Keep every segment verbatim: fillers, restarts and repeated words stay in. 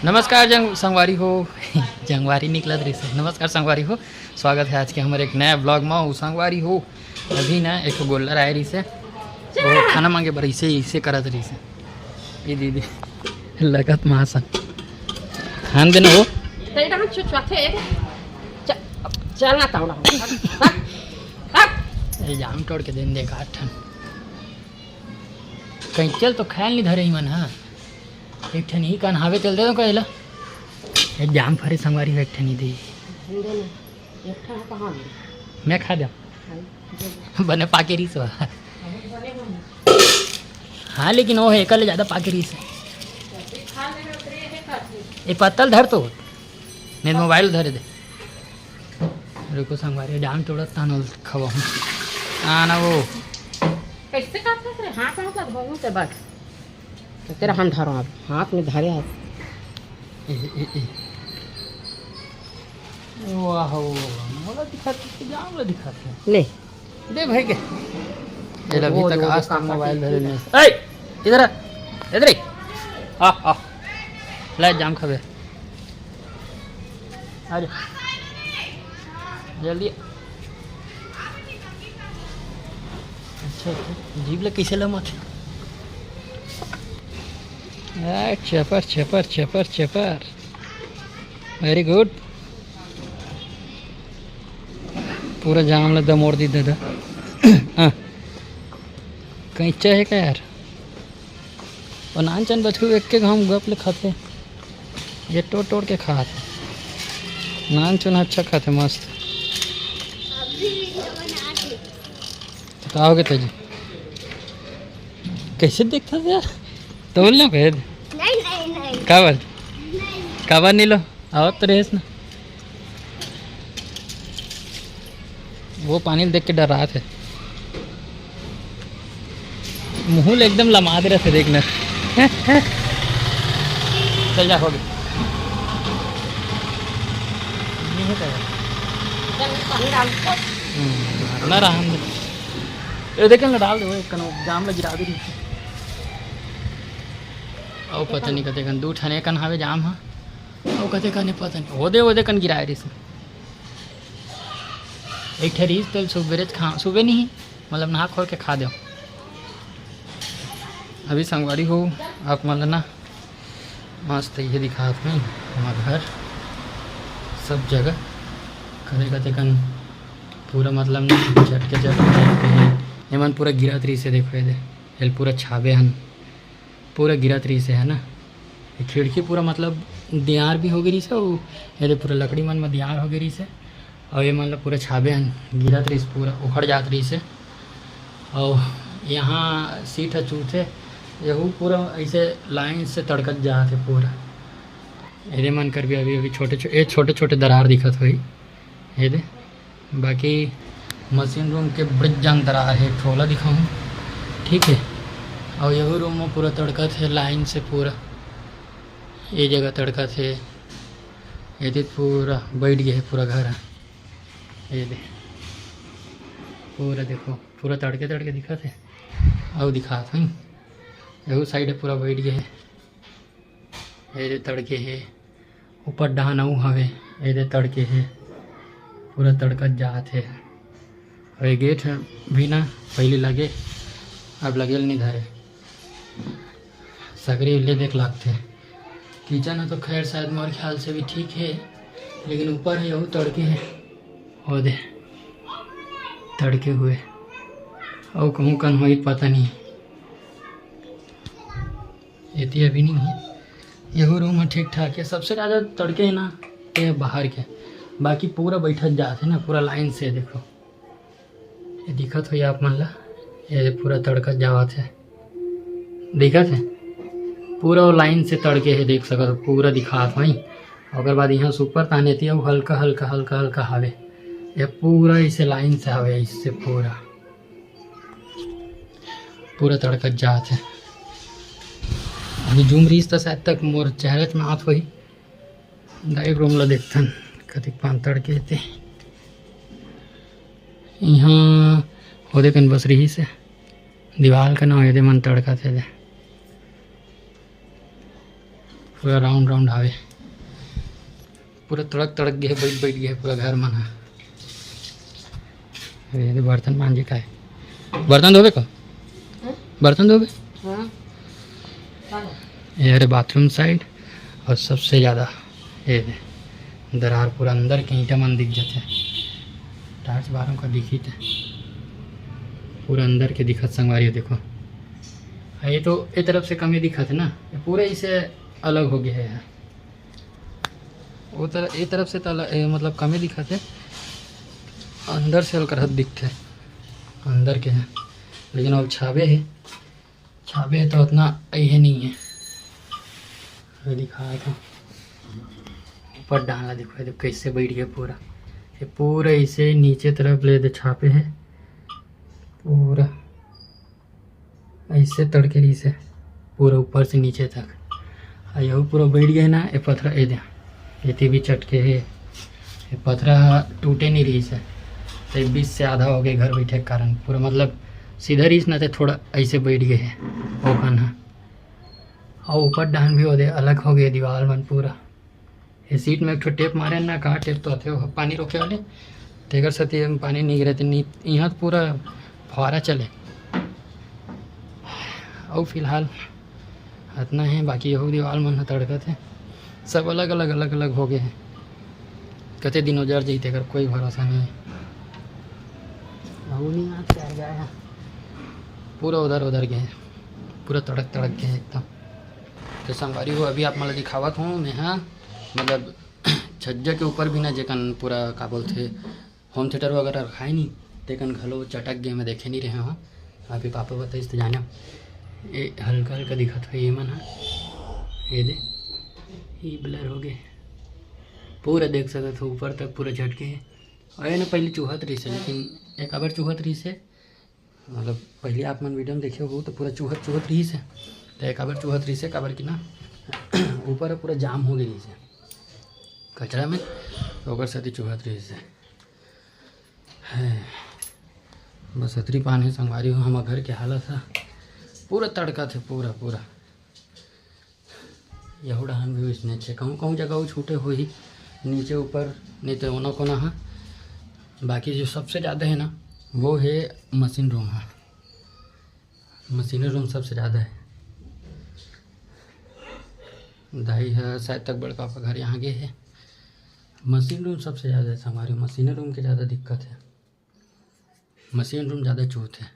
नमस्कार जंग-, संगवारी हो। जंगवारी निकलत रहिसे। नमस्कार संगवारी हो, स्वागत है आज के हमर एक नया ब्लॉग में। उ संगवारी हो, अभी ना एक ठो गोल्लर आए रहिसे, वो खाना मांगे बर इसे, इसे करत रहिसे। ये दीदी लगत महासन खान देना हो। तेरा हम छुछुआथे। च-, चलना तावड़ा। हट, हट। ये जाम तोड़ के देन दे का ठन। कहीं चल तो खायल नहीं धरे ही मन, हाँ। एक ठन ही कान हावे चल दे तो कहला। ये जाम फरे संगवारी हो एक ठन ही दे। एक ठन कहाँ दे? मैं खा दे। बने पाके रहिस बा। हाँ, लेकिन वो है, एकर ले ज़्यादा पाके रहिस। ये पत्तल धर तो, नहीं मोबाइल धरे दे। रुको संगवारी, जाम तोड़त तान खवा हूँ। आ ना वो। कैसे काटत रे? हाथ में तो धोऊं ते बस। तो तेरा हम धरो अब। हाथ में धरे हाथ। ए, ए, ए। वाह, वाह, वाह। मोला दिखाते, जाम ला दिखाते। ले। दे भाई के। ये अभी वो तक जो आज तक मोबाइल धरे नहीं। ए, इधर आ, इधर आ। आ, आ। ले जाम खाबे। आ जा। जल्दी। अच्छा, अच्छा। जीभ ले कैसे लमत? आ, चपर, चपर, चपर, चपर। Very good। पूरा जाम ला दमोर दी दादा। हाँ। कैंचा है का यार? और नान चन बछरू एक के घाम गप ले खाते। ये तोड़ तोड़ के खाते। नान चन अच्छा खाते, मस्त। तो का हो गया तेजी? कैसे देखता था यार? तोल ना भेद। नहीं, नहीं, नहीं। काबर? नहीं। काबर नहीं लो? आवत तो रहिस ना। वो पानी ल देख के डरात हे। मुँह ल एकदम लमा दे रहिथे, देख ना। चल जा, हो गया। ये होता है। हम्म, ना रहन दे। ये देख ना, डाल दे, वो एक कन जाम ल गिरा दे रहिथे। अउ पता नहीं कते कन, दू ठन एकन हावे जाम ह। अउ कते कन पता नहीं। ओदे, ओदे कन गिराए रहिस। एक ठे रहिस तेल सुबेरे खा, सुबे नहीं, मतलब नहा खोर के खा देव। अभी संगवारी हो, आप मन ल ना मस्त ये दिखात हूँ, हमार घर सब जगह करे का तेकन पूरा मतलब ना झटके झटके झटके एमन पूरा गिरत रहिस हे। देखो ये दे, एल पूरा छाबे हन, पूरा गिरत रहिस हे, है ना। ये खिड़की पूरा मतलब दियार भी हो गई रहिस हे, अउ ये दे पूरा लकड़ी मन में दियार हो गई रहिस हे। अउ ये मन ल पूरा छाबे हन, गिरत रहिस, पूरा उखड़ जात रहिस हे। अउ यहाँ सीट ह चूथे, यहू पूरा ऐसे लाइन से तड़कत जात हे पूरा। एदे मन कर भी अभी, अभी छोटे छो-, ए छोटे छोटे दरार दिखत होही। ये दे, बाकी मशीन रूम के बड़े जान दरार हे, एक ठो ओला दिखाऊँ, ठीक है। अउ यहू रूम में पूरा तड़कत हे लाइन से पूरा, ये जगह तड़कत हे, ये दे पूरा बैठ गया है पूरा घर। ये दे, पूरा देखो, पूरा तड़के तड़के दिखत हे। अउ दिखात हूँ, एहू साइड पूरा बैठ गए हे। ये दे तड़के हे, ऊपर डहान अउ हवे, ये दे तड़के हे, पूरा तड़कत जात हे। अउ ये गेट ह भी ना पहले लगे, अब लगे ल नहीं धरे। सगरी ले देख लागथे। किचन ह तो खैर शायद मोर ख्याल से भी ठीक हे, लेकिन ऊपर हे, यहू तड़के हे। ओ दे, तड़के हुए। अउ कहूँ कन होई पता नहीं। एती अभी नहीं हे। यहू रूम ह ठीक ठाक हे। सबसे ज़्यादा तड़के हे ना, ये बाहर के। बाकी पूरा बैठत जात हे ना, पूरा लाइन से देखो। ये दिखत होही आप मन ला, ये पूरा तड़कत जावत हे, दिखत हे? पूरा वो लाइन से तड़के हे, देख सकत हो, पूरा दिखात होही। ओकर बाद यहाँ से ऊपर ताने ती अउ हल्का, हल्का, हल्का, हल्का हवे। ये पूरा इसे लाइन से हवे, इससे पूरा, पूरा तड़कत जात हे। अभी जूम रहिस त शायद तक मोर चेहरा च में आत होही। डाइव रूम ला देखथन, कतिक पान तड़के हे ते। इहाँ ओदे कन बस रहिस हे, दीवाल कन एदे मन तड़कत हे दे। पूरा राउंड राउंड हावे, पूरा तड़क तड़क गे हे, बैठ बैठ गे हे पूरा घर मन ह। अरे, ये बर्तन मांजे का है, बर्तन धोबे का? बर्तन धोबे? हाँ। ये हरे बाथरूम साइड, और सबसे ज़्यादा ये दे, दरार पूरा अंदर के ईंटा मन दिख जाथे। टार्च बारम का दिखी थे, पूरा अंदर के दिखत संगवारी हो, देखो। हाँ, ये तो ए तरफ से कमे दिखत हे ना, ये पूरा इसे अलग हो गया है। वो तरफ, ए तरफ से तो अलग, ए, मतलब कमे दिखत हे, अंदर से अलग रहत दिखथे, अंदर के है। लेकिन अब छाबे है, छाबे तो उतना अइहे नहीं है। ये दिखाए था ऊपर डाला, देखो ये कैसे बैठ गया पूरा, ये पूरा इसे नीचे तरफ ले दे छापे है, पूरा ऐसे तड़के रहिस हे पूरा ऊपर से नीचे तक। आ यहू पूरा बैठ गए ना, ये पथरा, ये दे, ये भी चटके हे, ये पथरा टूटे नहीं रहिस हे, तो ये बीच से आधा हो गए घर बैठे के कारण। पूरा मतलब सीधा रहिस ना, तो थोड़ा ऐसे बैठ गए हे वो खाना। और ऊपर डान भी हो दे, अलग हो गए दीवार मन पूरा। ये सीट में एक ठो टेप मारे ना, कहाँ टेप तो आथे, वो पानी रोके वाले, तेकर सेती एम पानी नहीं गिरे, ते नहीं, यहाँ तो पूरा फुहारा चले। अउ फिलहाल अतना है, बाकी यहू दीवाल मन ह तड़कत है, सब अलग अलग, अलग अलग हो गए हैं। कते दिन उजर जाही, तेकर कोई भरोसा नहीं है। अउ नहीं, आज क्या गया है, पूरा उधर उधर गए हैं, पूरा तड़क तड़क गए हैं एकदम। तो संगवारी हो, अभी आप मन ल दिखावत हूँ मैं, हाँ, मतलब छज्जा के ऊपर भी ना, जेकन पूरा का बोलथे, होम थिएटर वगैरह रखाए नहीं, तेकन घलो चटक गए, मैं देखे नहीं रहे हूँ। अभी पापा बताइस तो जाने, ये हल्का हल्का दिखत है ये मन ह, ये दे, ये ब्लर हो गए, पूरा देख सकत हो ऊपर तक पूरा चटके है। और ये ना पहले चूहत रहिस हे, लेकिन एक अबर चूहत रहिस हे, मतलब पहले आप मन वीडियो में देखे हो तो पूरा चूहत चूहत रहिस हे, तो एक अबर चूहत रहिस हे, काबर कि ना ऊपर पूरा जाम हो गए रहिस हे कचरा में, तो ओकर सेती चूहत रहिस हे। हैं, बस अतरी पान है संगवारी हो, हमर घर के हालत है पूरा तड़कत हे, पूरा पूरा। यहू डहान भी वइसने हे, कहूँ कहूँ जगह वो छूटे होही नीचे ऊपर, नहीं तो ओना कोना हा। बाकी जो सबसे ज़्यादा है ना, वो है मशीन रूम हा, मशीन रूम सबसे ज़्यादा है। दाई है शायद तक बड़का पापा घर यहाँ गए है। मशीन रूम सबसे ज़्यादा है संगवारी, मशीन रूम के ज़्यादा दिक्कत है, मशीन रूम ज़्यादा चूहत है।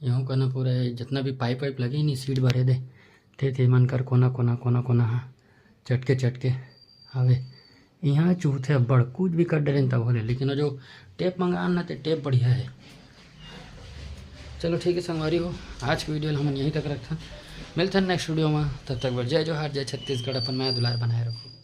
यहूँ कना पूरा ये जितना भी पाइप वाइप लगे नहीं, सीट भरे दे, थे थे मन कर कोना कोना कोना कोना हा चटके चटके आवे। यहाँ चूहत है अब्बड़, कुछ भी कर डरेन तब होले, लेकिन वो जो टेप मंगान ना, ते टेप बढ़िया है। चलो ठीक है संगवारी हो, आज की वीडियो ल हमन यहीं तक रखथन, मिलथन नेक्स्ट वीडियो में। तब तक बर जय जोहार, जय छत्तीसगढ़, अपन मया दुलार बनाए रखो।